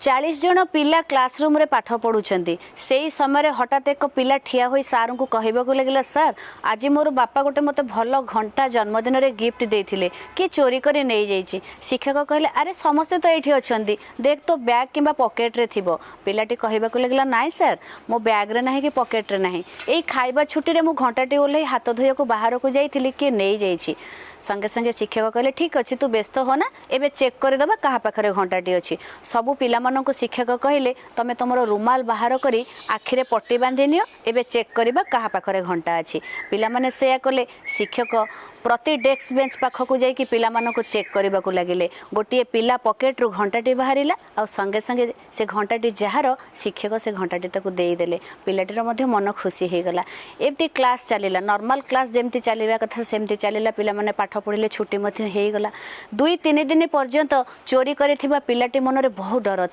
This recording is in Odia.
40 ଜଣ ପିଲା କ୍ଲାସରୁମ୍ରେ ପାଠ ପଢ଼ୁଛନ୍ତି। ସେଇ ସମୟରେ ହଠାତ୍ ଏକ ପିଲା ଠିଆ ହୋଇ ସାର୍ଙ୍କୁ କହିବାକୁ ଲାଗିଲା, "ସାର୍, ଆଜି ମୋର ବାପା ଗୋଟେ ମୋତେ ଭଲ ଘଣ୍ଟା ଜନ୍ମଦିନରେ ଗିଫ୍ଟ ଦେଇଥିଲେ, କିଏ ଚୋରି କରି ନେଇଯାଇଛି।" ଶିକ୍ଷକ କହିଲେ, "ଆରେ, ସମସ୍ତେ ତ ଏଇଠି ଅଛନ୍ତି, ଦେଖ ତୋ ବ୍ୟାଗ୍ କିମ୍ବା ପକେଟ୍ରେ ଥିବ।" ପିଲାଟି କହିବାକୁ ଲାଗିଲା, "ନାଇଁ ସାର୍, ମୋ ବ୍ୟାଗ୍ରେ ନାହିଁ କି ପକେଟ୍ରେ ନାହିଁ। ଏଇ ଖାଇବା ଛୁଟିରେ ମୁଁ ଘଣ୍ଟାଟି ଓହ୍ଲେଇ ହାତ ଧୋଇବାକୁ ବାହାରକୁ ଯାଇଥିଲି, କିଏ ନେଇଯାଇଛି।" ସଙ୍ଗେ ସଙ୍ଗେ ଶିକ୍ଷକ କହିଲେ, "ଠିକ୍ ଅଛି, ତୁ ବ୍ୟସ୍ତ ହୋନା, ଏବେ ଚେକ୍ କରିଦେବା କାହା ପାଖରେ ଘଣ୍ଟାଟି ଅଛି।" ସବୁ ପିଲାମାନଙ୍କୁ ଶିକ୍ଷକ କହିଲେ, "ତମେ ତୁମର ରୁମାଲ ବାହାର କରି ଆଖିରେ ପଟି ବାନ୍ଧି ନିଅ, ଏବେ ଚେକ୍ କରିବା କାହା ପାଖରେ ଘଣ୍ଟା ଅଛି।" ପିଲାମାନେ ସେୟା କଲେ। ଶିକ୍ଷକ ପ୍ରତି ଡେସ୍କ ବେଞ୍ଚ ପାଖକୁ ଯାଇକି ପିଲାମାନଙ୍କୁ ଚେକ୍ କରିବାକୁ ଲାଗିଲେ। ଗୋଟିଏ ପିଲା ପକେଟରୁ ଘଣ୍ଟାଟି ବାହାରିଲା ଆଉ ସଙ୍ଗେ ସଙ୍ଗେ ସେ ଘଣ୍ଟାଟି ଯାହାର, ଶିକ୍ଷକ ସେ ଘଣ୍ଟାଟି ତାକୁ ଦେଇଦେଲେ। ପିଲାଟିର ମଧ୍ୟ ମନ ଖୁସି ହେଇଗଲା। ଏମିତି କ୍ଲାସ୍ ଚାଲିଲା। ନର୍ମାଲ କ୍ଲାସ୍ ଯେମିତି ଚାଲିବା କଥା ସେମିତି ଚାଲିଲା। ପିଲାମାନେ ପାଠ ପଢ଼ିଲେ, ଛୁଟି ମଧ୍ୟ ହେଇଗଲା। 2-3 ଦିନ ପର୍ଯ୍ୟନ୍ତ ଚୋରି କରିଥିବା ପିଲାଟି ମନରେ ବହୁତ ଡର